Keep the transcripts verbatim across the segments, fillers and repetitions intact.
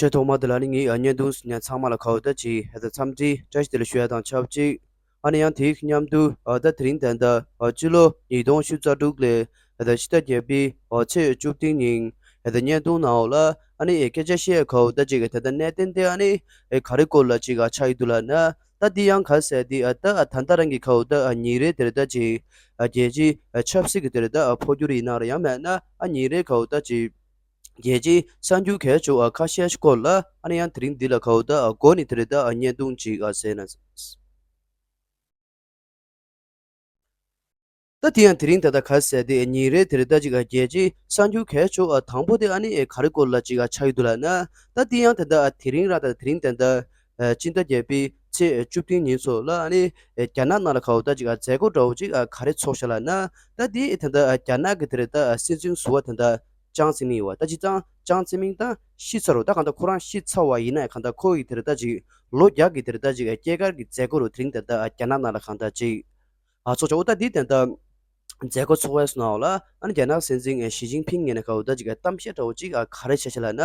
ཆེས་ཐོག་མ་དེ་ལ་ནི་ངས་བརྙན་ཐུང་གཟིགས་མཁན་ཚང་མ་ལ་ག་འོ་ད་ཅིག་ད་འཚམས་འདྲི་བཀྲ་ཤིས་བདེ་ལེགས་ཞུ་ཡ་དང་ཆབས་ཅིག་ཨ་ནི་ཡང་དེའི་མཉམ་དུ་ཨ་ད་དེ་རིང་ད་ལྟ་ཨ་སྤྱི་ལོ་ཉིས་སྟོང་བཅུ་རྩ་དྲུག་ལོའི་ད་ཕྱི་ཟླ་བརྒྱད་པའི་ཨ་ཚེས་བཅུ་བདུན་ཉིན་ད་ལྟ་བརྙན་ཐུང་ནང་འོག་ལ་ཨ་ནི་ཨེ་སྐད་ཆ་བཤད་ག་འོ་ད་ཅིག་ད་ལྟ་གནད་དོན་དེ་ཨ་ནི་ཨེ་ག་རེ་སྐོར་ལ་ཅིག་ཨ་ཆགས་ཡོད་འདུག་ལབ་ན། ད་འདི་ཡང་ག་ཟེར་འདི་ཨ་ད་ཨ་ད་ལྟ་རང་གི་ག་འོ་ད་ཨ་ཉིན་རེ་དེར་ད་ཅིག་ཨ་རྒྱལ་སྤྱིའི་ཨ་ཆབ་སྲིད་ཀྱི་དེར་ད་ཨ་འཕོ་འགྱུར་ཡིན་ན་ར་ཡང་མེད་ན་ཨ་ཉིན་རེ་ག་འོ་ད་ཅིག་རྒྱལ་སྤྱིའི་གསར་འགྱུར་གལ་ཆེ་བ་ཁ་ཤས་སྐོར་ལ་ཨ་ནི་ཡང་དེ་རིང་འདི་ལ་ག་འོ་ད་ཨ་འགོ་ནས་དེ་རེད་ད་ཨ་བརྙན་ཐུང་ཅིག་ཨ་ཟེར་ན། ད་དེ་ཡང་དེ་རིང་ད་ལྟ་ག་ཟེར་དེ་ཉིན་རེ་དེ་རེད་ད་ཅིག་ཨ་རྒྱལ་སྤྱིའི་གསར་འགྱུར་གལ་ཆེ་བ་དང་པོ་དེ་ཨ་ནི་ཨེ་ག་རེ་སྐོར་ལ་ཅིག་ཨ་ཆགས་ཡོད་འདུག་ལབ་ན། ད་དེ་ཡང་ད་ལྟ་ཨ་དེ་རིང་རང་ད་དེ་རིང་ད་ལྟ་ཨ་སྤྱི་ཟླ་བརྒྱད་པའི་ཚེས་བཅུ་བདུན་ཉིན་ཚོ་ལ་ཨ་ནི་ཨེ་རྒྱ་ནག་ནང་ལ་ག་འོ་ད་ཅིག་ཨ་མཛད་སྒོ་འདྲ་བོ་ཅིག་ཨ་ག་རེ་ཚོགས་ཤག་ལབ་ན། ད་དེ་ད་ལྟ་ཨ་རྒྱ་ནག་གི་དེ་རེད་ད་ཨ་སྲིད་འཛིན་ཟུར་པ་ད་ལྟ་ཅང་ཙེ་མིན་ཡོད་པ། ད་སྤྱིར་བཏང་ཅང་ཙེ་མིན་ད་ཤི་ཚར་རོ། ད་གང་ལྟར་ཁོ་རང་ཤི་ཚར་བ་ཡིན་ན་གང་ལྟར་ཁོ་ཡི་དེ་རེད་ད་ཅིག་ལོ་བརྒྱ་གི་དེ་རེད་ད་ཅིག་ཨ་སྐྱེས་སྐར་གྱི་མཛད་སྒོ་རུ་དེ་རིང་ད་ལྟ་ཨ་རྒྱ་ནག་ནང་ལ་གང་ལྟར་ཅིག་ཨ་ཚོགས་ཆོག་འོ་ད་འདི་དེ་འདྲ་མཛད་སྒོ་ཚོགས་པའི་སོ་ནའོ་ལ་ཨ་ནི་རྒྱ་ནག་སྲིད་འཛིན་ཞི་ཅིན་ཕིང་ངོས་ནས་ག་འོ་ད་ཅིག་གཏམ་བཤད་འདྲ་བོ་ཅིག་ག་རེ་བྱས་ཤག་ལབ་ན།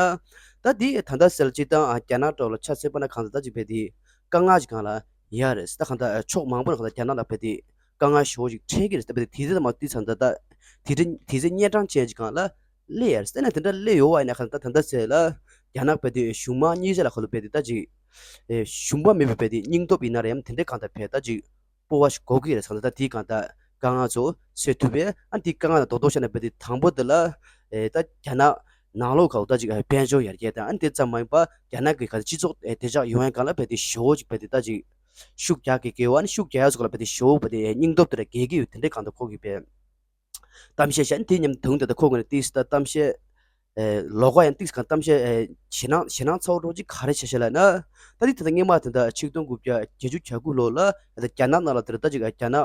ད་འདི་ད་ལྟ་ཟེར་ལ་སྤྱིར་བཏང་རྒྱ་ནག་འདྲ་བོ་ལ་ཆ་མཚོན་པ་ན་གང་ལྟར་ད་ཅིག་བས་འདི་དཀའ་ངལ་ཅིག་གང་ལ་ཡ་རེད། ད་གང་ལྟར་ཕྱོགས་མང་པོ་ནས་གང་ལྟར་རྒྱ་ནག་ལ་བས་འདི་དཀའ་ངལ་ཞེ་པོ་ཅིག་འཕྲད་ཀྱི་རེད། ད་བས་འདི་དེ་ཚོ་མ་བལྟས་ཙང་ད་ལྟ་དེ་འདྲ་དེ་ཚོ་གཉན་འཕྲང་ཅན་ཅིག་གང་ལ་སླེབས་ཡ་རེད། ད་ན་དེ་འདྲ་སླེབས་ཡོད་བ་ཡིན་ན་གང་ལྟར་ད་ལྟ་ཟེར་ལ་རྒྱ་ནག་བས་འདི་གཞུང་མང་གཉིས་ཆ་ལ་ག་ལ་བས་འདི་ད་ཅིག་ཨེ་གཞུང་པ་མེད་པའི་བས་འདི་སྙིང་སྟོབས་ཡིན་ན་རེད་ཡང་དེ་འདྲ་གང་ལྟར་བས་ད་ཅིག་སྤོབས་པ་ཞིག་དགོས་ཀྱི་རེད་ཟེར་ན། ད་དེའི་གང་ལྟར་དཀའ་ངལ་ཚོ་སེལ་ཐུབ་པས། ཨ་དེའི་དཀའ་ངལ་ལ་རྡོག་རྡོག་བཤད་ན་བས་དེ་དང་པོ་དེ་ལ་ཨེ་ད་རྒྱ་ནག་ནང་ལོགས་ག་འོ་ད་ཅིག་ཨེ་དཔལ་འབྱོར་ཡར་རྒྱས་དང་། ཨ་དེ་ཙམ་མ་ཡིན་པ་རྒྱ་ནག་གི་ག་སྤྱི་ཚོགས་ཨེ་བདེ་འཇགས་ཡོང་ཡ་གང་ལ་བས་དེ་ཞེ་པོ་ཅིག་བས་དེ་ད་ཅིག་ཤུགས་རྒྱག་གི་དགོས་པ། ཨ་ནི་ཤུགས་རྒྱག་ཡ་ཚོ་ག་ལ་བས་དེ་ཞེ་པོ་བས་དེ་སྙིང་སྟོབས་དེ་ལ་རྒྱས་ཀྱི་ཡོད། དེ་འདྲའི་གང་ལྟར་ཁོ་གི་བས་གཏམ་བཤད་བྱས། ཨ་ནི་དེ་མཉམ་དུ་དེ་ད་ལྟ་ཁོ་ངོས་ནས་ཏིས་ད་གཏམ་བཤད་ཨེ་ལོག་ག་ཡང་ཏིག་གང་གཏམ་བཤད་ཨེ་ཞེད་སྣང་ཞེད་སྣང་ཚ་བོ་འདྲ་བོ་ཅིག་ག་རེ་བྱས་ཤག་ལབ་ན། ད་དེ་ད་ལྟ་སྔོན་མ་དེ་འདྲ་ཆིག་སྟོང་དགུ་བརྒྱ་བརྒྱད་ཅུ་གྱ་དགུ་ལོ་ལ་ད་རྒྱ་ནག་ནང་ལ་དེ་ད་ཅིག་རྒྱ་ནག་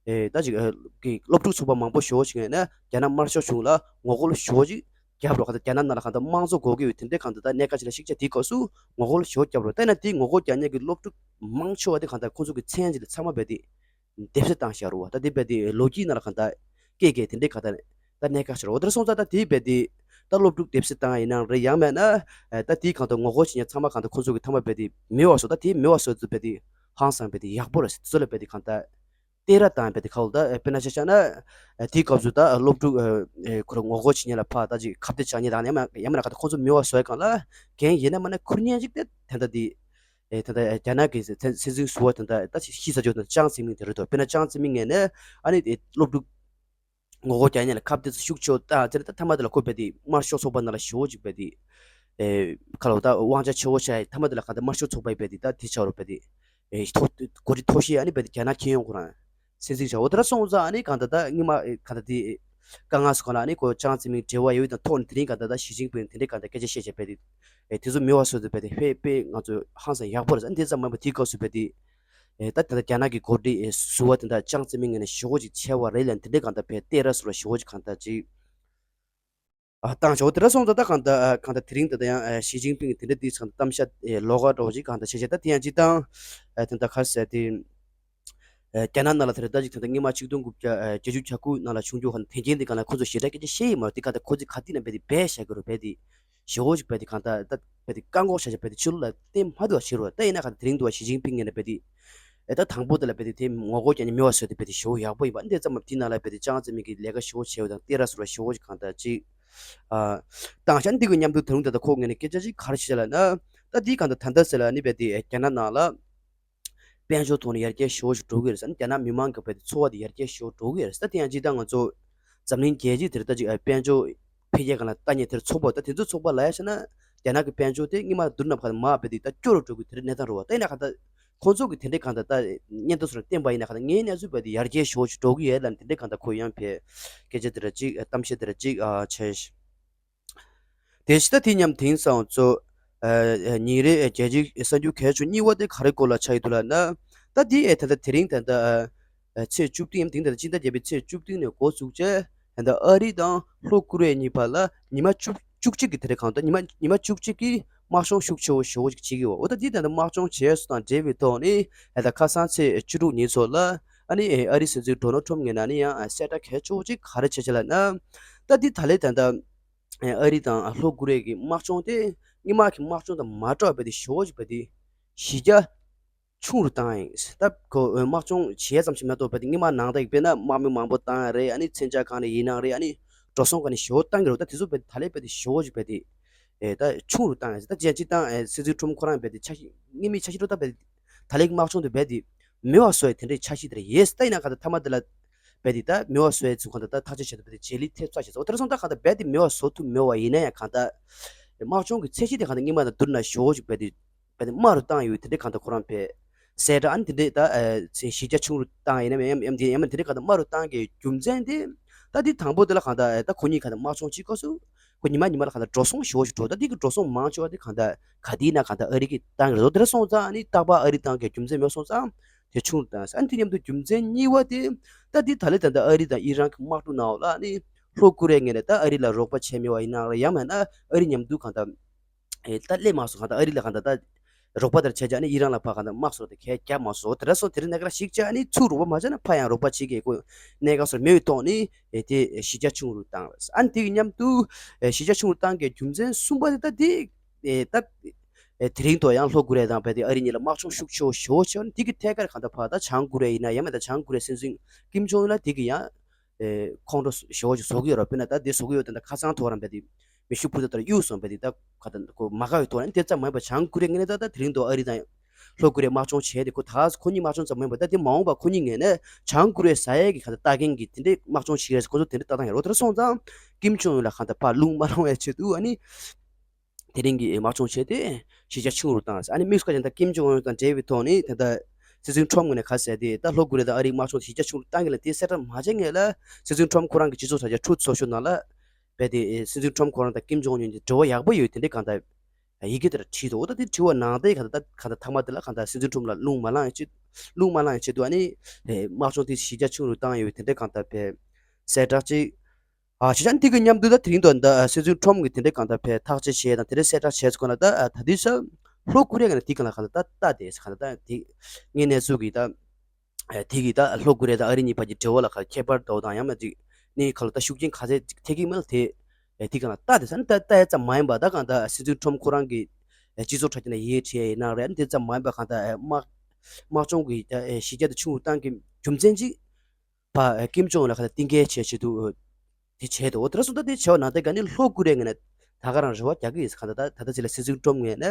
ཨེ་ད་ཅིག་ཨེ་གི་སློབ་ཕྲུག་ཚོགས་པ་མང་པོ་ཞེ་པོ་ཅིག་ཡིན་ན་རྒྱ་ནག་དམར་ཤོག་གཞུང་ལ་ངོ་རྒོལ་ཞེ་པོ་ཅིག་བརྒྱབ་རོགས། ག་ད་རྒྱ་ནག་ནང་ལ་གང་ལྟར་དམངས་གཙོ་དགོས་ཀྱི་ཡོད་དེ་འདྲའི་གང་ལྟར་ད་གནད་འགག་ཅིག་ལ་ཤིག་ཆ་དེའི་སྐབས་སུ་ངོ་རྒོལ་ཞེ་པོ་བརྒྱབ་རོགས། ད་ན་དེའི་ངོ་རྒོལ་རྒྱག་མཁན་གྱི་སློབ་ཕྲུག་མང་ཆེ་བ་དེ་གང་ལྟར་ཁོང་ཚོ་གི་མཚན་གཅིག་ལ་ཚང་མ་བས་དེ་སྡེབ་གསོད་བཏང་བཞག་རེད་བ། ད་དེ་བས་དེ་ལོ་རྒྱུས་ནང་ལ་གང་ལྟར་སྐད་སྐད་དེ་འདྲའི་གང་ལྟར་ད་གནད་འགག་ཆགས་རེད་བ། དེར་སོང་ཙང་ད་དེ་བས་དེ་ད་སློབ་ཕྲུག་སྡེབ་གསོད་བཏང་ཡིན་ནའང་རེད། ཡང་མེད་ན་ད་དེའི་གང་ལྟར་ངོ་རྒོལ་བྱེད་མཁན་ཚང་མ་གང་ལྟར་ཁོང་ཚོ་གི་ཐ་མ་བས་དེ་མེད་པ་བཟོ། ད་དེ་མེད་པ་བཟོ་ཚུལ་བས་དེ་ཧང་སང་བས་དེ་ཡག་པོ་རེད་ཟེར། དེ་ཚོ་ལ་བས་དེ་གང་ལྟར་སྟེར་ར་བཏང་བས་དེ་ག་ལ་ད་དཔེར་ན་ཆ་བཞག་ན་དེའི་སྐབས་སུ་ད་སློབ་ཕྲུག་ཁོ་རང་ངོ་རྒོལ་བྱེད་མཁན་ལ་ཕར་ད་ཅིག་ཁ་གཏད་བཅག་མཁན་དང་ཡང་མིན་ཡང་མིན་ན་གང་ལྟར་ཁོང་ཚོ་མེད་པ་བཟོ་ཡ་གང་ལ་འགན་ཡིན་ན་མིན་ན་འཁུར་མཁན་ཅིག་དེ་དེ་འདྲ་དེ། ཨེ་ད་ལྟ་རྒྱ་ནག་གི་སྲིད་སྲིད་འཛིན་ཟུར་པ་དེ་འདྲ་ད་ཤི་ས་ཆོག་དང་ཅང་ཙེ་མིན་དེ་རེད་དོ། དཔེར་ན་ཅང་ཙེ་མིན་ངོས་ནས་ཨ་ནི་དེ་སློབ་ཕྲུག་ངོ་རྒོལ་རྒྱག་མཁན་ལ་ཁ་གཏད་ཚུལ་ཤུགས་ཆེ་བ་བཏང་ཚེ་ད་མཐའ་མ་དེ་ལ་ཁོ་བས་དེ་དམར་ཤོག་ཚོགས་པ་ནང་ལ་ཞེ་པོ་ཅིག་བས་དེ་ཨེ་ཁ་ལོ་ད་དབང་ཆ་ཆེ་བོ་ཆགས་ཡ། མཐའ་མ་དེ་ལ་གང་ལྟར་དམར་ཤོག་ཚོགས་པ་བས་དེ་ད་དེ་ཆགས་རོགས་བས་དེ་ཨེ་ཐོ་གོ་སྒྲིག་ཐོ་ཤེས་ཨ་ནི་བས་དེ་རྒྱ་ནག་ཁྱེར་ཡོང་ཁོ་རང་སྲིད་འཛིན་ཆགས། འོ་དེ་འདྲ་སོང་ཙང་ཨ་ནི་གང་ལྟར་ད་སྔོན་མ་ཨེ་གང་ལྟར་དེ་དཀའ་ངལ་སོགས་གང་ལ་ཨ་ནི་ཁོ་ཅང་ཙེ་མིན་འབྲེལ་བ་ཡོད་དང་ཐོག་ནས་དེ་རིང་གང་ལྟར་ད་ཞི་ཅིན་ཕིང་དེ་འདྲའི་གང་ལྟར་སྐད་ཆ་བཤད་བྱས་བས་དེ། ཨེ་དེ་ཚོ་མེད་པ་བཟོ་དུས་བས་དེ་དཔེ་དཔེ་ང་ཚོ་ཧང་སང་ཡག་པོ་རེད། ཨ་ནི་དེ་ཙམ་མིན་པ་དེའི་སྐབས་སུ་བས་དེ་ཨེ་ད་ད་ལྟ་རྒྱ་ནག་གི་འགོ་ཁྲིད་ཨེ་ཟུར་པ་དེ་འདྲ་ཅང་ཙེ་མིན་ངོས་ནས་ཞེ་པོ་ཅིག་ཆེ་བ་རེད་ལབ་དེ་འདྲའི་གང་ལྟར་བས་སྟེར་ར་ཟུར་ལ་ཞེ་པོ་ཅིག་གང་ལྟར་ཅིག་ཨ་བཏང་ཆོག་དེ་འདྲ་སོང་ཙང་ད་གང་ལྟར་ཨ་གང་ལྟར་དེ་རིང་ད་ལྟ་ཡང་ཨེ་ཞི་ཅིན་ཕིང་གི་དེ་འདྲ་དེ་ཚང་གཏམ་བཤད་ཨེ་ལོགས་ཀ་འདྲ་བོ་ཅིག་གང་ལྟར་བྱས་བྱས་ད་དེ་ཡང་སྤྱིར་བཏང་ཨེ་ད་ལྟ་ག་རེ་ཟེར་དེ། ཨ་རྒྱ་ནག་ནང་ལ་དེ་རིང་ད་ཅིག་ད་ལྟ་སྔོན་མ་ཆིག་སྟོང་དགུ་བརྒྱ་བརྒྱད་ཅུ་གྱ་དགུ་ནང་ལ་བྱུང་རྒྱུ་ཧ་ན་དེ་རྐྱེན་དེ་ག་ལ་ཁོ་ཚོ་ཞེ་དྲག་སྐད་ཆ་བཤད་ཡི་མ་རེད། དེ་ག་ད་ཁོ་ཚོས་ག་དུས་ནས་བས་དེ་བས་བཤད་གི་རེད། བས་དེ་ཞེ་པོ་ཅིག་བས་དེ་གང་ལྟར་ད་བས་དེ་བཀག་འགོག་བྱ་བྱ་བས་དེ་ཕྱི་ལོགས་ལ་བསྟན་མ་ཐུབ་པ་བྱེད་རེད། ད་ཡིན་ན་ག་ད་དེ་རིང་དུ་བ་ཞི་ཅིན་ཕིང་ངོས་ནས་བས་དེ་ཨེ་ད་དང་པོ་དེ་ལ་བས་དེ་དེ་ངོ་རྒོལ་རྒྱག་ནས་མེད་པ་བཟོས་ཏེ་བས་དེ་ཞེ་པོ་ཡག་པོ་ཡིན་པ། འདི་ཙམ་མ་དེ་ནང་ལ་བས་དེ་ཅང་ཙེ་མིན་གྱི་ལས་ཀ་ཞེ་པོ་བྱས་པ་དང་སྟེར་ར་ཟུར་ལ་ཞེ་པོ་ཅིག་གང་ལྟར་ཅིག་ཨ་བཏང་བྱས། འདི་གི་མཉམ་དུ་དེ་རིང་ད་ལྟ་ཁོ་ངོས་ནས་སྐད་ཆ་ཅིག་ག་རེ་བྱས་ལབ་ན། ད་དེ་གང་ལྟར་ད་ལྟ་ཟེར་ལ་ནི་བས་དེ་རྒྱ་ནག་ནང་ལ། དཔལ་འབྱོར་ཐོག་ནས་ཡར་རྒྱས་ཞེ་པོ་ཞིག་འགྲོ་གི་རེད་ཟེར་ན། རྒྱ་ནག་མི་མང་གི་བས་དེ་འཚོ་བ་དེ་ཡར་རྒྱས་ཞེ་པོ་འགྲོ་གི་རེད་ཟེར། ད་དེ་ཡང་སྤྱིར་བཏང་ང་ཚོ་འཛམ་གླིང་རྒྱལ་སྤྱི་དེར་ད་ཅིག་དཔལ་འབྱོར་འཕེལ་རྒྱས་སྒང་ལ་ལྟ་མཁན་དེར་ཚོགས་པ་ད་དེ་ཚོའི་ཚོགས་པ་ལ་ཡ་བྱས་ན་རྒྱ་ནག་གི་དཔལ་འབྱོར་དེ་སྔོན་མ་བསྡུར་ན་ཕར་མར་བས་དེ་ད་སྐྱོ་རུ་འགྲོ་གི་དེ་རེད་གནས་སྟངས་རེད་བ། ད་ཡིན་ན་གང་ལྟར་ཁོང་ཚོ་གི་དེ་འདྲའི་གང་ལྟར་ད་བརྙན་ཐུང་སོགས་བསྟན་པ་ཡིན་ན་གང་ལྟར་ངའི་གནས་ཚུལ་བས་དེ་ཡར་རྒྱས་ཞེ་པོ་ཞིག་འགྲོ་གི་ཡོད་ལབ་ནས་དེ་འདྲའི་གང་ལྟར་ཁོ་ཡང་བས་སྐད་ཆ་དེ་འདྲ་ཅིག་གཏམ་བཤད་དེ་འདྲ་ཅིག་བྱས། དེ་ཕྱི་ད་དེ་མཉམ་དེང་སང་ཚོ་ཉིན་རེ་རྒྱལ་སྤྱིའི་གསར་འགྱུར་གལ་ཆེ་གཉིས་པ་དེ་ག་རེ་སྐོར་ལ་ཆགས་ཡོད་འདུག་ལབ་ན། ད་དེ་ཨེ་ད་ལྟ་དེ་རིང་ད་ལྟ་ཚེས་བཅུ་བདུན་ཡམ་དེང་ད་ལྟ་སྤྱི་ཟླ་བརྒྱད་པའི་ཚེས་བཅུ་བདུན་ནས་འགོ་བཙུགས་བྱས་ད་ལྟ་ཨ་རི་དང་ལྷོ་ཀོ་རི་ཡ་གཉིས་བར་ལ་ཉི་མ་བཅུ་བཅུ་གཅིག་གི་དེ་རེད་གང་ད་ཉི་མ་ཉི་མ་བཅུ་གཅིག་གི་དམག་སྦྱོང་ཤུགས་ཆེ་བོ་ཞེ་པོ་ཅིག་བྱེད་ཀྱི་ཡོད། འོ་ད་དེ་ད་ལྟ་དམག་སྦྱོང་བྱས་སོང་དང་འབྲེལ་བའི་ཐོག་ནས་ཨེ་ད་ཁ་སང་ཚེས་བཅུ་དྲུག་ཉིན་ཚོ་ལ་ཨ་ནི་ཨེ་ཨ་རི་སྲིད་འཛིན་ཌོ་ནལ་ཊམ་ངོས་ནས་ཨ་ནི་ཡང་གསལ་བསྒྲགས་གལ་ཆེ་བོ་ཅིག་ག་རེ་བྱས་བྱས་ལབ་ན། ད་དེ་ད་ལས་ད་ལྟ། ཨ་རི་དང་ལྷོ་ཀོ་རི་ཡ་གི་དམག་སྦྱོང་དེ་སྔོན་མ་གི་དམག་སྦྱོང་དང་མ་འདྲ་བ་དཔེ་དེ་ཞེ་པོ་ཅིག་དཔེ་དེ་གཞི་རྒྱ་ཆུང་རུ་བཏང་ཡིན། ད་ཁོ་དམག་སྦྱོང་བྱས་ཙམ་ཞིག་མ་གཏོགས་དཔེ་དེ་སྔོན་མ་ནང་ལྟར་ཡིན་པས་ན་དམག་མི་མང་པོ་བཏང་ཡ་རེད། ཨ་ནི་མཚོན་ཆ་གང་ནས་ཡིན་ནའང་རེད། ཨ་ནི་འགྲོ་སོང་གང་ནས་ཞེ་པོ་བཏང་གི་རེད། ད་དེ་ཚོ་དཔེ་ད་ལས་དཔེ་དེ་ཞེ་པོ་ཅིག་དཔེ་དེ་ཨེ་ད་ཆུང་རུ་བཏང་ཡ་ཟེར། ད་སྤྱིར་བཏང་ཨེ་སྲིད་འཛིན་ཁྲོམ་ཁོ་རང་དཔེ་དེ་འཆར་གཞི་སྔོན་མའི་འཆར་གཞི་འགྲོ་སྟངས་དཔེ་དེ་ད་ལས་ཀྱི་དམག་སྦྱོང་དེ་དཔེ་དེ་མེད་པ་བཟོ་ཡ་དེ་འདྲའི་འཆར་གཞི་དེ་རེད་ཡེ། ད་ཡིན་ན་ག་ད་མཐའ་མ་དེ་ལ་དཔེ་དེ་ད་མེད་པ་བཟོ་ཡ་ཚུལ་གང་ད་ད་ཐག་གཅོད་བྱས་ད་དཔེ་དེ་བྱེད་ལས་ཐེབས་ཚར་བྱས་ཚར། འོ་དེ་ར་སོང་ད་གང་ད་རྦད་དེ་མེད་པ་བཟོ་ཐུབ་མེད་པ་ཡིན་ན་ཡང་གང་ད་དམག་སྦྱོང་གི་ཚད་གཞི་དེ་གང་ད་སྔོན་མ་དང་བསྡུར་ན་ཞེ་པོ་ཅིག་དཔེ་དེ་དཔེ་དེ་དམའ་རུ་བཏང་ཡོད། དེ་འདྲའི་གང་ད་ཁོ་རང་དཔེ་གསལ་བསྒྲགས་ཨ་ནི་དེ་འདྲའི་ད་ཨ་གཞི་རྒྱ་ཆུང་རུ་བཏང་ཡིན་ནམ་ཡང་ཡང་དེ་ཡང་དེ་འདྲའི་གང་ད་དམའ་རུ་བཏང་གི་རྒྱུ་མཚན་དེ་ད་དེ་དང་པོ་དེ་ལ་གང་ད་ད་ཁོ་གཉིས་གང་ད་དམག་སྦྱོང་བྱེད་སྐབས་སུ་ཁོ་ཉི་མ་ཉི་མ་ལ་གང་ད་འགྲོ་སོང་ཞེ་པོ་ཞིག་འགྲོ། ད་དེ་གི་འགྲོ་སོང་མང་ཆེ་བ་དེ་གང་ད་ག་དེ་ན་གང་ད་ཨ་རི་གིས་བཏང་གི་རེད། དེ་ར་སོང་ཙང་ཨ་ནི་རྟག་པར་ཨ་རི་བཏང་གི་རྒྱུ་མཚན་མེད་སོང་ཙང་དེ་ཆུང་རུ་བཏང་ཨ་ནི་དེ་མཉམ་དུ་རྒྱུ་མཚན་གཉིས་པ་དེ་ད་དེ་ད་ལས་ད་ད་ཨ་རི་དང་ཨི་རན་གི་དམག་འཁྲུག་ནང་ལ་ཨ་ནི་ལྷོ་ཀོ་རི་ཡ་ངོས་ནས་ད་ཨ་རི་ལ་རོགས་པ་བྱས་མེད་པ་ཡིན་ནའང་རེད། ཡང་མིན་ན་ཨ་རི་མཉམ་དུ་གང་ད་ཨེ་ད་སླེབས་མ་སོང་། གང་ད་ཨ་རི་ལ་གང་ད་ད་རོགས་པ་དེར་བྱས་ཀྱང་ནི་ཨི་རན་ལ་ཕར་གང་ད་དམག་སོགས་དེ་གས་རྒྱབ་མ་སོང་། དེ་འདྲ་སོང་དེ་རིང་ནས་ག་ར་ཞིག་ཅིག་ཨ་ནི་ཚུར་རོགས་པ་མ་བྱས་ན་ཕར་ཡང་རོགས་པ་བྱེད་མཁན་ཁོ་གནད་འགག་སོགས་མེད་པའི་ཐོག་ནས་ཨེ་དེ་གཞི་རྒྱ་ཆུང་རུ་བཏང་། ཨ་ནི་དེ་གི་མཉམ་དུ་ཨེ་གཞི་རྒྱ་ཆུང་རུ་བཏང་གི་རྒྱུ་མཚན་གསུམ་པ་དེ་ད་དེ་ཨེ་ད་ཨེ་དེ་རིང་ཐོག་ཡང་ལྷོ་ཀོ་རི་ཡ་དང་བལ་དེ་ཨ་རི་གཉིས་ལ་དམག་སྦྱོང་ཤུགས་ཆེ་བོ་ཞེ་པོ་བྱས་ནས་དེ་གི་ཐད་ཀར་གང་ད་ཕར་ད་བྱང་ཀོ་རི་ཡ་ཡིན་ན་ཡང་མིན་ད་བྱང་ཀོ་རི་ཡ་སྲིད་འཛིན་ཀིམ་ཇོང་ཨུན་ལ་དེ་གི་ཡང་ཨེ་ཁོང་ཁྲོ་ཞེ་པོ་ཅིག་བཟོ་གི་ཡོད་རེད། དཔེར་ན་ད་དེ་བཟོ་གི་ཡོད་དེ་ད་ཁ་སང་ཐོག་རང་བལ་དེ་མེ་ཤུགས་འཕུར་མདའ་དེ་གཡུགས་སོང་བལ་དེ་ད་ག་ད་ཁོ་མ་དགའ་བའི་ཐོག་ནས་དེ་ཙམ་མ་ཡིན་པ་བྱང་ཀོ་རི་ཡ་ངོས་ནས་ད་ད་དེ་རིང་དུ་ཨ་རི་དང་ལྷོ་ཀོ་རི་ཡ་དམག་སྦྱོང་བྱས་དེ་ཁོ་ད་ཁོ་གཉིས་དམག་སྦྱོང་ཙམ་མ་ཡིན་པ་ད་དེ་མ་འོངས་པ་ཁོ་གཉིས་ངོས་ནས་བྱང་ཀོ་རི་ཡ་ཟ་ཡས་ཀྱི་ག་ད་ལྟ་མཁན་གྱི་དེ་འདྲའི་དམག་སྦྱོང་བྱེད་ཡས་ཁོ་ཚོ་དེ་འདྲའི་ལྟ་སྟངས་ཡོད་རེད། དེ་འདྲ་སོང་ཙང་ཀིམ་ཇོང་ཨུན་ལ་ག་ད་ཕར་རླུང་མ་ལངས་པའི་ཆེད་དུ་ཨ་ནི། དེ་རིང་གི་དམག་སྦྱོང་བྱས་ཏེ་གཞི་རྒྱ་ཆུང་རུ་བཏང་། ཨ་ནི་དམིགས་སུ་བཀར་ཀྱང་ད་ཀིམ་ཇོང་ཨུན་དང་འབྲེལ་བའི་ཐོག་ནས་ད་ལྟ་སྲིད་འཛིན་ཁྲོམ་ངོས་ནས་ག་ཟེར་ཏེ་ད་ལྷོ་ཀོ་རི་ཡ་དང་ཨ་རིའི་དམག་སྦྱོང་གཞི་རྒྱ་ཆུང་རུ་བཏང་གི་ལ་དེ་གསལ་བསྒྲགས་མ་བྱས་སྔོན་ལ་སྲིད་འཛིན་ཁྲོམ་ཁོ་རང་གི་སྤྱི་ཚོགས་དྲ་རྒྱ་Truth Social ནང་ལ་རྦད་དེ་སྲིད་འཛིན་ཁྲོམ་ཁོ་རང་དང་ཀིམ་ཇོང་ཨུན་གཉིས་འབྲེལ་བ་ཡག་པོ་ཡོད་དེ་འདྲའི་གང་ལྟར་ཡི་གེ་དེར་བྲིས་འདུག་འོ་ད་དེ་བྲིས་པ་ནང་བསྟན་གང་ལྟར་ད་གང་ལྟར་ཐ་མ་དེ་ལ་གང་ལྟར་སྲིད་འཛིན་ཁྲོམ་ལ་རླུང་མ་ལངས་ཡ་ཆེད་རླུང་མ་ལངས་ཡ་ཆེད་དུ་ཨ་ནི་དམག་སྦྱོང་དེ་གཞི་རྒྱ་ཆུང་རུ་བཏང་ཡོད་དེ་འདྲའི་གང་ལྟར་བས་གསལ་བསྒྲགས་ཅིག་ཨ་བྱས་ཙང་དེ་གི་མཉམ་དུ་ད་དེ་རིང་དུ་ད་སྲིད་འཛིན་ཁྲོམ་གྱིས་དེ་འདྲའི་གང་ལྟར་བས་ཐག་གཅོད་བྱས་དང་དེ་འདྲའི་གསལ་བསྒྲགས་བྱས་ཚུལ་ཁོ་ན་ད་ད་དུས་ས་ལྷོ་ཀོ་རི་ཡ་ནས་དེ་གང་ལ་གང་ལྟར་ད་ལྟ་དེ་གང་ལྟར་ད་དེ་ངའི་གནས་ཚུལ་གྱིས་ད་དེ་གི་ད་ལྷོ་ཀོ་རི་ཡ་དང་ཨ་རི་གཉིས་བར་གྱི་འབྲེལ་བ་ལ་ག་ཁྱད་པར་འདྲ་བོ་དང་ཡང་མ་ཅིག་ནི་ག་ལ་ད་ཤུགས་རྐྱེན་ག་ཚད་ཅིག་ཐེབས་ཀྱི་མེད་ལ་དེ་དེ་གང་ལ་ད་དེ་ས་ནི་ད་ལྟ་ཡ་ཙམ་མ་ཡིན་པ་ད་གང་ལྟར་སྲིད་འཛིན་ཁྲོམ་ཁོ་རང་གི་སྤྱི་ཚོགས་དྲ་རྒྱ་ནས་ཡིད་ཆེས་ཡིན་ན་རེད། དེ་ཙམ་མ་ཡིན་པ་གང་ལྟར་དམག་དམག་སྦྱོང་གི་གཞི་རྒྱ་དེ་ཆུང་རུ་བཏང་གི་རྒྱུ་མཚན་ཅིག་ཕ་ཀིམ་ཇོང་ཨུན་ལ་ཁ་ད་གཏིང་སྐྱེལ་བྱེད་ཆེད་དུ་དེ་བྱས་འདུག་འོ་དེ་འདྲ་སོང་ད་དེ་བྱས་པ་ནང་བསྟན་ག་ནི་ལྷོ་ཀོ་རི་ཡ་ངོས་ནས་ད་ག་རང་རེ་བ་རྒྱག་གི་ཡིན་ཁ་ད་ད་ད་ད་ཅི་ལ་སྲིད་འཛིན་ཁྲོམ་ངོས་ནས་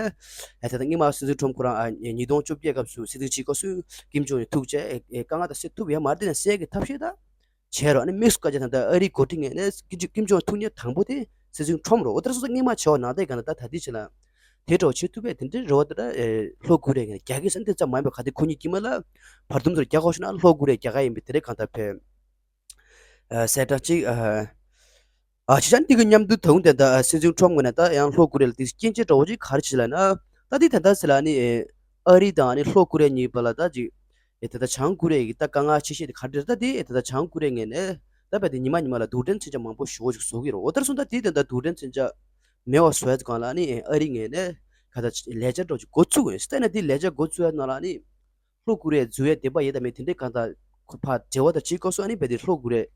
ཨེ་ད་ད་སྔོན་མ་སྲིད་འཛིན་ཁྲོམ་ཁོ་རང་ཨ་ཉིས་སྟོང་བཅོ་བརྒྱད་སྐབས་སུ་སྲིད་འཛིན་བྱེད་སྐབས་སུ་ཀིམ་ཇོང་ཨུན་ཐུག་བྱས་ཨེ་དཀའ་ངལ་དང་སེལ་ཐུབ་ཡ་མ་རེད་དེ་ནས་སེལ་གི་ཐབས་ཤེས་ད་བྱས་རོགས་ཨ་ནི་དམིགས་སུ་བཀར་བྱས་ད་ད་ཨ་རིའི་འགོ་ཁྲིད་ངོས་ནས་ཀིམ་ཀིམ་ཇོང་ཐུག་མཁན་དང་པོ་དེ་སྲིད་འཛིན་ཁྲོམ་རོ། འོ་དེ་འདྲ་སོང་ད་སྔོན་མ་བྱས་པ་ནང་བསྟན་ག་ནི་ད་ད་ལྟའི་ཆ་ལ་དེ་འདྲ་བྱེད་ཐུབ་པས་དེ་འདྲའི་རེ་བ་དེ་འདྲ་ལྷོ་ཀོ་རི་ཡ་ངོས་ནས་རྒྱག་གི་ཟེར་ན་དེ་ཙམ་མ་ཡིན་པ་ག་དེ་ཁོ་གཉིས་དཀྱིལ་མ་ལ་བར་འདུམ་ཚོར་རྒྱག་དགོས་ཤེ་ན་ལྷོ་ཀོ་རི་ཡ་རྒྱག་ག་ཡིན་པའི་དེ་འདྲའི་གང་ལྟར་བས་གསལ་བསྒྲགས་ཅིག་ཨ་བྱས་ཙང་དེ་གི་མཉམ་དུ་ད་དུང་དེ་འདྲ་སྲིད་འཛིན་ཁྲོམ་ངོས་ནས་ད་ཡང་ལྷོ་ཀོ་རི་ཡ་ལ་དེ་སྐྱོན་བརྗོད་འདྲ་བོ་ཅིག་ག་རེ་བྱས་ལབ་ན་ད་དེ་ད་ལྟ་ཟེར་ལ་ནི་ཨ་རི་དང་ནི་ལྷོ་ཀོ་རི་ཡ་གཉིས་བར་ལ་ད་ཅིག་ཨེ་ད་ལྟ་བྱང་ཀོ་རི་ཡ་གི་ད་དཀའ་ངལ་ཆེ་ཤོས་དེ་ག་རེ་རེད། ད་དེ་ཨེ་ད་ལྟ་བྱང་ཀོ་རི་ཡ་ངོས་ནས་ད་བས་དེ་ཉི་མ་ཉི་མ་ལ་རྡུལ་ཕྲན་མཚོན་ཆ་མང་པོ་ཞེ་པོ་ཅིག་བཟོ་གི་རེད། འོ་དེར་སོང་ད་དེ་དེ་འདྲ་རྡུལ་ཕྲན་མཚོན་ཆ་མེད་པ་བཟོ་ཡ་སྒང་ལ་ནི་ཨ་རི་ངོས་ནས་ག་ད་ལས་འཆར་འདྲ་ཅིག་འགོ་ཚུགས་ཡོད་སྟེ་ན་དེ་ལས་འཆར་འགོ་ཚུགས་ཡ་ནང་ལ་ནི་ལྷོ་ཀོ་རི་ཡ་འཛུལ་ཡ་འདོད་པ་ཡོད་དམ་མེད་དེ་འདྲའི་གང་ལྟར་ཁོ་ཕར་འབྲེལ་བ་དང་བྱེད་དགོས་སོང་། ཨ་ནི་བས་དེ་ལྷོ་ཀོ་རི་ཡ་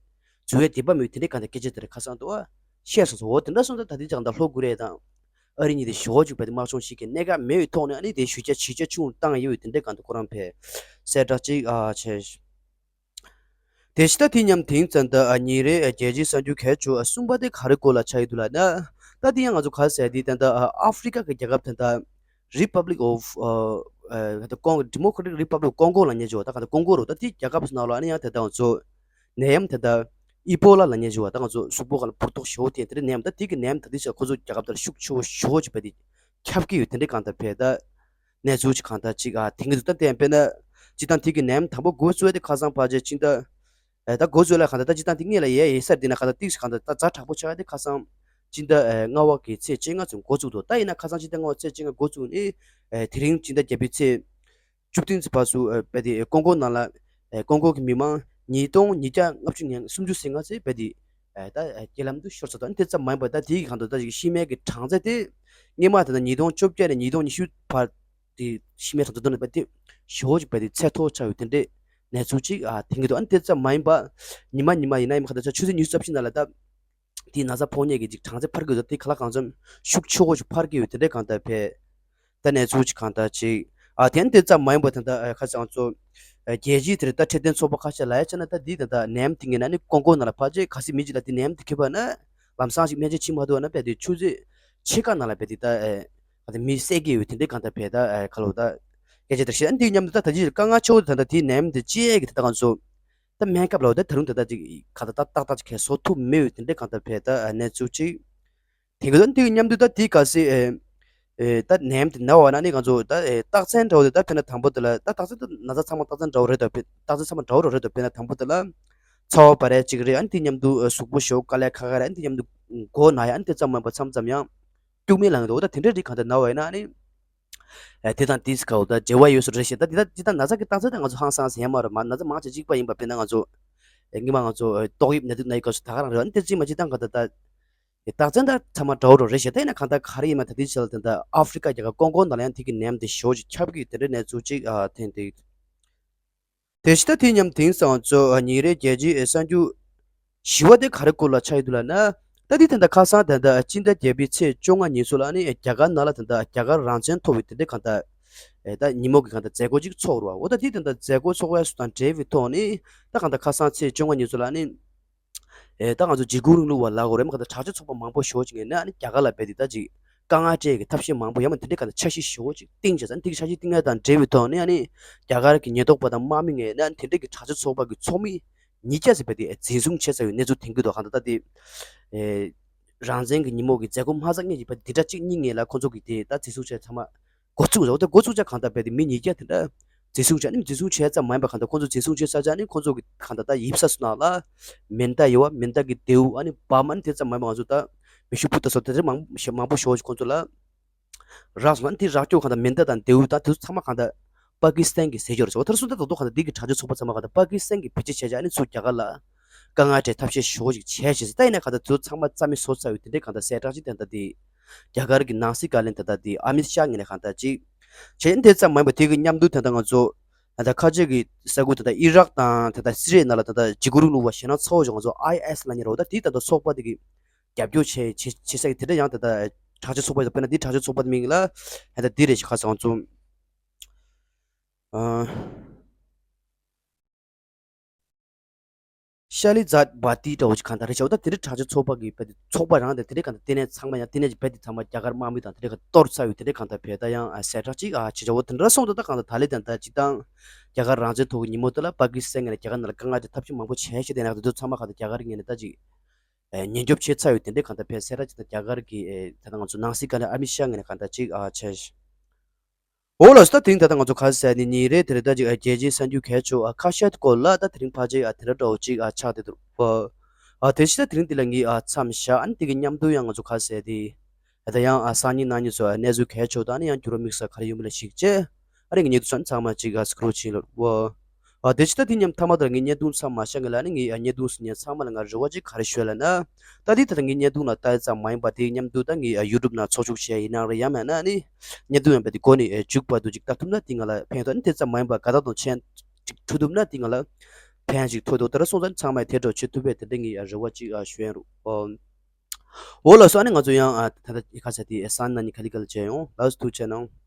འཛུལ་ཡ་འདོད་པ་མེད་དེ་འདྲའི་གང་ལྟར་སྐད་ཆ་དེ་རེད་ཁ་སང་དུ་བཤད་སོང་ཟེར། འོ་དེ་འདྲ་སོང་ད་ད་དེ་ཅག་ད་ལྷོ་ཀོ་རི་ཡ་དང་ཨ་རི་གཉིས་དེ་ཞེ་པོ་ཅིག་བས་དེ་དམག་སྦྱོང་བྱེད་ཀྱི་གནད་འགག་མེད་པའི་ཐོག་ནས་ཨ་ནི་དེ་གཞི་རྒྱ་ཆེ་ཆུང་བཏང་ཡོད་དེ་འདྲའི་གང་ལྟར་ཁོ་རང་བས་གསལ་བསྒྲགས་ཅིག་ཨ་བྱས། དེ་ཕྱི་ད་དེ་མཉམ་དེང་ཙམ་ད་ཨ་ཉིན་རེའི་རྒྱལ་སྤྱིའི་གསར་འགྱུར་གལ་ཆེ་བ་གསུམ་པ་དེ་ག་རེ་སྐོར་ལ་ཆགས་ཡོད་འདུག་ལབ་ན། ད་དེ་ཡང་ང་ཚོ་ག་རེ་ཟེར་དེ་ད་ད་ཨ་ཨ་ཧྥི་རི་ཀ་གི་རྒྱལ་ཁབ་ད་ད་Republic of ཨ་ཨ་ད་ཀོང་Democratic Republic of Congo ལབ་མཁན་ཅིག་ཡོད། ད་ག་ད་ཀོང་གོ་རུ་ད་དེ་རྒྱལ་ཁབ་ནང་ལ་ཨ་ནི་ཡང་ད་ད་ང་ཚོ་ནད་ཡམས་ད་ད་ཨི་པོ་ལ་ལབ་མཁན་ཅིག་ཡོད། ད་ང་ཚོ་གཟུགས་པོ་ག་ལ་འབུར་ཏོག་ཞེ་པོ་ཐེབས་དེ་འདྲའི་ནད་ཡམས་ད་དེ་གི་ནད་ཡམས་ད་དེ་ཚོ་ཁོ་ཚོ་རྒྱལ་ཁབ་དེ་ལ་ཤུགས་ཆེ་བོ་ཞེ་པོ་ཅིག་བས་དེ་ཁྱབ་ཀྱི་ཡོད། དེ་འདྲའི་གང་ལྟར་བས་ད། གནས་ཚུལ་ཅིག་གང་ལྟར་ཅིག་ཨ་དེང་གི་འདུག་ད་དེ་དཔེར་ན་སྤྱིར་བཏང་དེ་གི་ནད་ཡམས་དང་པོ་འགོ་བཙུགས་ཏེ་ཁ་སང་ཕལ་ཆེར་སྤྱི་ཟླ་ཨ་ད་འགོ་བཙུགས་ལ་གང་ལྟར་ད་སྤྱིར་བཏང་དེ་སྔོན་ལ་ཡས་ཡས་ས་དེ་ན་གང་ལྟར་ཏིག་ཙམ་གང་ལྟར་ད་ཛ་དྲག་པོ་ཆགས་ཏེ་ཁ་སང་སྤྱི་ཟླ་ཨ་ལྔ་པ་གི་ཚེས་བཅོ་ལྔ་ཚུན་འགོ་བཙུགས་འདུག་ད་ཡིན་ན་ཁ་སང་སྤྱི་ཟླ་ལྔ་པ་ཚེས་བཅོ་ལྔ་འགོ་བཙུགས་ནས་ཨ་དེ་རིང་སྤྱི་ཟླ་བརྒྱད་པའི་ཚེས་བཅུ་བདུན་ཙམ་བར་དུ་ཨ་དཔེ་དེ་ཀོང་གོ་ནང་ལ་ཨ་ཀོང་གོ་གི་མི་མང་ཉིས་སྟོང་ཉིས་བརྒྱ་ལྔ་བཅུ་ང་སུམ་ཅུ་ཟེར་ལྔ་ཚེ་དཔེ་དེ་ཨ་ད་ཨ་རྐྱེན་ལམ་དུ་ཤོར་ཚར་འདུག་ཨ་ནི་དེ་ཙམ་མ་ཡིན་པར་ད་དེའི་གང་དུ་ད་ཅིག་ཤི་རྨས་ཀྱི་གྲངས་ཚད་དེ་སྔོན་མ་དེ་ན་ཉིས་སྟོང་བཅོ་བརྒྱད་ནས་ཉིས་སྟོང་ཉི་ཤུ་བར་དེ་ཤི་རྨས་གྲངས་ཚད་དོ་ན་དཔེ་དེ་ཞེ་པོ་ཅིག་དཔེ་དེ་ཚད་མཐོ་ཆགས་ཡོད་དེ་འདྲའི་གནས་ཚུལ་ཅིག་ཨ་དེང་གི་འདུག་ཨ་ནི་དེ་ཙམ་མ་ཡིན་པར་ཉི་མ་ཉི་མ་ཡིན་ན་ཡིན་མ་གང་ད་ཆ་ཆུ་ཚོད་ཉི་ཤུ་རྩ་བཞི་ནང་ལ་ད་ དེའི་ན་ཚ་ཕོག་མཁན་གྱི་ཅིག་གྲངས་ཚད་འཕར་གྱི་ཡོད་ད། དེ་ག་ལ་གང་འཚམ་ཤུགས་ཆེ་བོ་ཞིག་འཕར་གྱི་ཡོད། དེ་འདྲའི་གང་ལྟར་བས་ད་གནས་ཚུལ་ཅིག་གང་ལྟར་ཅིག་ཨ་དེ་ནི་དེ་ཙམ་མ་ཡིན་པར་ད་ལྟ་ཨ་ཁ་སང་ཚོ་ཨ་རྒྱལ་སྤྱིའི་དེར་ད་འཕྲོད་བསྟེན་ཚོགས་པ་ཁ་ཤས་ལ་ཡ་བྱས་ན་ད་འདི་ད་ལྟ་ནད་ཡམས་དེ་ངན་ན་ནི་ཀོང་ཀོང་ནང་ལ་ཕར་ཅིག་གལ་སྲིད་མི་གཅིག་ལ་དེ་ནད་ཡམས་དེ་ཁེལ་བ་ན་ལམ་སང་ཞིག་སྨན་བཅོས་བྱེད་མ་ཐུབ་པ་ན་བས་དེ་ཆུ་ཚོད་ཕྱེད་ཀ་ནང་ལ་བས་དེ་ད་ཨ་ད་མི་བསད་ཀྱི་ཡོད། དེ་འདྲའི་གང་ལྟར་བས་ད་ཨ་ཁ་ལོ་ད་སྐད་ཆ་དེ་བཤད། ཨ་འདི་མཉམ་དུ་ད་ད་ཅི་དཀའ་ངལ་ཆེ་བོ་དེ་ད་ལྟ་དེའི་ནད་ཡམས་དེ་ཅི་ཡས་ཀྱི་དེ་ད་གང་ཚོ། ད་སྨན་ཁབ་ལ་འོ་ད་ད་རུང་ད་ལྟ་ཅིག་ག་ད་ད་ཏག་ཏག་ཅིག་གས་བཟོ་ཐུབ་མེད་ཡོད། དེ་འདྲའི་གང་ལྟར་བས་ད་གནས་ཚུལ་ཅིག་དེ་གི་ད་འདི་མཉམ་དུ་ད་དེ་ག་སེ་ཨེ་ཨེ་ད་ནད་ཡམས་དེ་ན་བ་ན་ནི་ང་ཚོ་ད་ཨེ་རྟགས་མཚན་འདྲ་བོ་དེ་ད་ཕེ་ན་དང་པོ་དེ་ལ་ད་རྟགས་མཚན་ད་ན་ཚ་ཚང་མ་རྟགས་མཚན་འདྲ་བོ་རེད་ད་ཕེ་རྟགས་མཚན་ཚང་མ་འདྲ་བོ་རེད་ད་ཕེ་ན་དང་པོ་དེ་ལ་ཚ་བ་བ་རེ་ཅིག་རེད། ཨ་ནི་དེ་མཉམ་དུ་ཨེ་གཟུགས་པོ་ཞོ་དཀའ་ལས་ཁག་ཁག་རེད། ཨ་ནི་དེ་མཉམ་དུ་མགོ་ན་ཡ། ཨ་ནི་དེ་ཙམ་མ་ཡིན་པ་མཚམས་མཚམས་ཡང་སྐྱུག་མེར་ལངས་འདུག་ད་དེ་འདྲའི་རིགས་གང་ལྟར་ན་བ་ཡིན་ན་ཨ་ནི། ཨེ་དེ་དང་དེའི་སྐབས་ད་འབྲེལ་བ་ཡོད་ས་རེད་ཤག་ད་དེ་ད་དེ་ད་ན་ཚ་གི་རྟགས་མཚན་ད་ང་ཚོ་ཧང་སངས་ཟེར་ཡ་མ་རེད། མ་ན་ཚ་མང་ཆེ་གཅིག་པ་ཡིན་པ་དཔེར་ན་ང་ཚོ་ཨེ་སྔོན་མ་ང་ཚོ་ཨེ་ཏོག་དབྱིབས་ནད་དུག་ན་ཡི་སྐབས་སུ་ད་ག་རང་རེད། ཨ་ནི་དེ་གཅིག་མ་གཅིག་ད་གང་ལྟར་ད་ཨེ་རྟགས་མཚན་ད་ཚང་མ་འདྲ་བོ་རེད་ཤག་ད་ཡིན་ན་གང་ལྟར་ག་རེ་ཡིན་མ་ད་དེའི་ཆ་ལ་དེ་ད་ཨ་ཧྥི་རི་ཀ་རྒྱལ་ཁབ་ཀོང་ཀོང་ནང་ལ་ཡང་དེ་གི་ནད་ཡམས་དེ་ཞེ་པོ་ཅིག་ཁྱབ་ཀྱི་དེ་འདྲའི་གནས་ཚུལ་ཅིག་ཨ་ཐོན་འདུག་དེ་བཞིན་ད་དེ་མཉམ་དེང་སང་ཚོ་ཉིན་རེ་རྒྱལ་སྤྱིའི་གསར་འགྱུར་ཞི་བ་དེ་ག་རེ་སྐོར་ལ་ཆགས་ཡོད་འདུག་ལབ་ན། ད་དེ་ད་ལྟ་ཁ་སང་ད་ལྟ་སྤྱི་ཟླ་བརྒྱད་པའི་ཚེས་བཅོ་ལྔ་ཉིན་སུ་ལ་ནི་རྒྱ་གར་ནང་ལ་ད་ལྟ་རྒྱ་གར་རང་བཙན་ཐོབ་པའི་དེ་འདྲའི་གང་ལྟར་ད་ཉིན་མོ་གི་གང་ལྟར་མཛད་སྒོ་ཅིག་ཚོགས་རུ་བ། འོ་ད་དེ་ད་ལྟ་མཛད་སྒོ་ཚོགས་པ་སུ་དང་འབྲེལ་བའི་ཐོག་ནི་ད་གང་ལྟར་ཁ་སང་ཚེས་བཅོ་ལྔ་ཉིན་སུ་ལ་ནི། ཨེ་ད་ང་ཚོ་འཇིགས་སྐུལ་རིང་ལུགས་པ་ལ་གོ་རེམ་ག་ད་དྲག་སྤྱོད་ཚོགས་པ་མང་པོ་ཞེ་པོ་ཅིག་ངས་ནི་ཨ་ནི་རྒྱ་གར་ལ་བས་དེ་ད་ཅིག་དཀའ་ངལ་སྤྲད་ཀྱི་ཐབས་ཤེས་མང་པོ་ཡང་མ་དེ་འདྲའི་ག་ད་འཆར་གཞི་ཞེ་པོ་ཅིག་བཏིང་བྱས་ཙང་དེ་གི་འཆར་གཞི་བཏིང་ཡ་དང་འབྲེལ་བའི་ཐོག་ནས་ཨ་ནི་རྒྱ་གར་གྱི་ཉེན་རྟོག་པ་དང་དམག་མི་ངས་ནི་ཨ་ནི་དེ་འདྲའི་གི་དྲག་སྤྱོད་ཚོགས་པ་གི་ཚོགས་མི་ཉིས་བརྒྱ་ཙམ་བས་དེ་འཛིན་བཟུང་བྱས་ཚར་བའི་གནས་ཚུལ་ཐོན་གྱི་འདུག་གང་ལྟར་ད་དེ་ཨེ་རང་བཙན་གྱི་ཉིན་མོ་གི་མཛད་སྒོ་མ་ཚར་སྔོན་གྱི་བས་དེ་འདྲ་གཅིག་གཉིས་ངས་ལ་ཁོང་ཚོ་གི་དེ་ད་འཛིན་བཟུང་བྱས་ཚང་མ། འགོ་ཚུགས་རེད། འོ་ད་འགོ་ཚུགས་ཆ་གང་ལྟར་བས་དེ་མི་ཉིས་བརྒྱ་དེ་འདྲ་འཛིན་བཟུང་བྱས་ནི་འཛིན་བཟུང་བྱས་ཙམ་མ་ཡིན་པ་གང་ལྟར་ཁོང་ཚོ་འཛིན་བཟུང་བྱས་ས་ཆ་ནི་ཁོང་ཚོ་གི་གང་ལྟར་ད་ཡིབ་ས་སུ་ནང་ལ་མེ་མདའ་ཡོད་བ། མེ་མདའ་གི་མདེའུ་ཨ་ནི་བམ་ཨ་ནི་དེ་ཙམ་མ་ཡིན་པ་ང་ཚོ་ད་མེ་ཤུགས་འཕུར་མདའ་སོགས་དེ་འདྲ་མང་མང་པོ་ཞེ་པོ་ཞིག་ཁོང་ཚོ་ལ་རག་སོང་། ཨ་ནི་དེ་རག་སྐྱོ་གང་ལྟར་མེ་མདའ་དང་མདེའུ་དང་དེ་ཚོ་ཚང་མ་གང་ལྟར་པ་ཀི་སི་ཐན་གི་ཟས་སྦྱོར་རེད། འོ་ད་སུ་ད་ད་དོ་གང་ལྟར་འདི་གི་དྲག་སྤྱོད་ཚོགས་པ་ཚང་མ་གང་ལྟར་པ་ཀི་སི་ཐན་གི་བེད་སྤྱོད་བྱས་བྱས་ཨ་ནི་ཚུར་རྒྱ་གར་ལ་དཀའ་ངལ་སྤྲད་ཐབས་ཤེས་ཞེ་པོ་ཞིག་བྱས་བྱས་ཟེར། ད་ཡིན་ན་གང་ལྟར་དེ་ཚོ་ཚང་མ་རྩ་མེད་བཟོ་ཚར་ཡོད། དེ་འདྲའི་གང་ལྟར་གསལ་བསྒྲགས་ཅིག་དེ་འདྲ་དེ། རྒྱ་གར་གྱི་ནང་སྲིད་བཀའ་བློན་ད་ལྟ་དེ་ཨ་མིད་ཤཱ་ངོས་ནས་གང་ལྟར་ཅིག་བྱས། དེ་ཙམ་མ་ཡིན་པར་དེ་གི་མཉམ་དུ་ད་ལྟ་ང་ཚོ་ད་ལྟ་ཁ་ཆེ་གི་ས་ཁུལ་ད་ལྟ་ཨི་རག་དང་ད་ལྟ་སི་རི་ཡའི་ནང་ལ་ད་ལྟ་འཇིགས་སྐུལ་རིང་ལུགས་པ་ཞེད་སྣང་ཚ་བོ་ཞིག་ང་ཚོ་ཨའི་ཨེས་ལབ་མཁན་རེད། འོ་ད་དེ་ད་ལྟ་ཚོགས་པ་དེ་གི་རྒྱབ་སྐྱོར་བྱེད་བྱེད་བྱེད་ས་གི་དེ་འདྲ་ཡང་ད་ལྟ་དྲག་སྤྱོད་ཚོགས་པ་ཡོད། དཔེར་ན་དེ་དྲག་སྤྱོད་ཚོགས་པ་དེ་མིང་ལ་ད་ལྟ་དེ་རེད་ཞིག་ཁ་སང་ང་ཚོ་ཨ། ཤ་ལི་ཛཱད་བྷ་ཏི་འདྲ་བོ་ཅིག་གང་ལྟར་རེད་ཤག་འོ་ད་དེ་འདྲའི་དྲག་སྤྱོད་ཚོགས་པ་གི་བས་དེ་ཚོགས་པ་རང་དེ་དེ་འདྲའི་གང་ལྟར་ལྟེ་གནས་ཚང་མ་ཡང་ལྟེ་གནས་ཀྱི་བས་དེ་ཚང་མ་རྒྱ་གར་དམག་མི་དང་དེ་འདྲའི་གང་གཏོར་ཚར་ཡོད། དེ་འདྲའི་གང་ལྟར་བས་ད་ཡང་ཨ་གསལ་བསྒྲགས་ཅིག་ཨ་བྱེད་ཆོག་འོ་དེ་འདྲ་སོང་ད་ད་གང་ལྟར་ད་ལན་དེ་ད་སྤྱི་བཏང་རྒྱ་གར་རང་བཙན་ཐོག་གི་ཉིན་མོ་དེ་ལ་པ་ཀི་སི་ཐན་ངོས་ནས་རྒྱ་གར་ནང་ལ་དཀའ་ངལ་དེ་ཐབས་ཤེས་མང་པོ་བྱས་ཤག་དེ་ནས་དེ་ཚོ་ཚང་མ་གང་ལྟར་རྒྱ་གར་ངོས་ནས་ད་ཅིག་ཨ་ཉེན་སྐྱོབ་བྱས་ཚར་ཡོད། དེ་འདྲའི་གང་ལྟར་བས་གསལ་བསྒྲགས་ཅིག་ད་རྒྱ་གར་གི་ཨེ་ད་ལྟ་ང་ཚོ་ནང་སྲིད་བཀའ་བློན་ཨ་མིད་ཤཱ་ངོས་ནས་གང་ལྟར་ཅིག་ཨ་བྱས་ཤག་འོ་ལགས་སོ། ད་དེང་ད་ལྟ་ང་ཚོ་ག་རེ་ཟེར་ནི་ཉིན་རེ་དེ་རེ་ད་ཅིག་རྒྱལ་སྤྱིའི་གསར་འགྱུར་གལ་ཆེ་བ་ཁ་ཤས་སྐོར་ལ་ད་དེ་རིང་ཕལ་ཆེར་དེ་འདྲ་འདྲ་བོ་ཅིག་ཆགས་བསྡད་འདུག་ཨ་དེ་བཞིན་ད་དེ་རིང་འདི་ལ་ངས་མཚམས་བཞག་ཨ་ནི་དེ་གི་མཉམ་དུ་ཡང་ང་ཚོ་ག་རེ་ཟེར་དེ་ད་ཡང་སང་ཉིན་གནངས་ཉིན་ཚོ་གནས་ཚུལ་གལ་ཆེ་བ་དང་ཨ་ནི་ཡང་འགྱུར་བ་དམིགས་བསལ་ག་རེ་ཡོད་མེད་ལ་གཞིགས་བྱས་ཨ་རེ་ངས་ཉེ་དུ་ཚོ་ཚང་མ་ཅིག་སྐུ་རོགས་བྱིན་ལོ། ཨ་དེ་ཕྱི་ད་དེ་མཉམ་ཐ་མ་དེར་ངས་བརྙན་ཐུང་མཚམས་མ་བཞག་ངེས་ལ་ནི་ངས་ཨ་བརྙན་ཐུང་སུ་ཉན་ཚང་མ་ལ་ང་རེ་བ་ཅིག་ག་རེ་ཞུ་ལ་ན། ད་དེ་ད་ལྟ་ངས་བརྙན་ཐུང་ལ་ལྟ་ཡ་ཙམ་མ་ཡིན་པ་དེའི་མཉམ་དུ་ད་ངས་ཨ་ཡུ་ཊུབ་ནང་ཚོགས་ཞུགས་བྱས་ཡིན་ནའང་རེད། ཡང་མིན་ན་ནི་བརྙན་ཐུང་ཡང་བས་དེ་འགོ་ནས་ཨེ་མཇུག་བར་དུ་ཅིག་ལྟ་ཐུབ་ན་དེ་ང་ལ་ཕན་ཐོགས། ཨ་ནི་དེ་ཙམ་མ་ཡིན་པ་དགའ་རྟགས་དང་མཆན་ཅིག་འཕྲོད་ཐུབ་ན་དེ་ང་ལ་ཕན་ཅིག་ཐོགས་འདུག་ད་ར་སོང་ཙང་ཚང་མས་དེ་འདྲ་བྱེད་ཐུབ་པའི་དེ་འདྲ་ངས་ཨ་རེ་བ་ཅིག་ཨ་ཞུ་ཡ་རུ། འོ་ལགས་སོ། ཨ་ནི་ང་ཚོ་ཡང་ཨ་ད་ལྟ་ཁ་ས་དེ་ཨེ་སང་ན་ནི་ག་ལི་ག་ལ་བྱས་ཡོང་ལགས་སོ། ཐུགས་རྗེ་གནང་།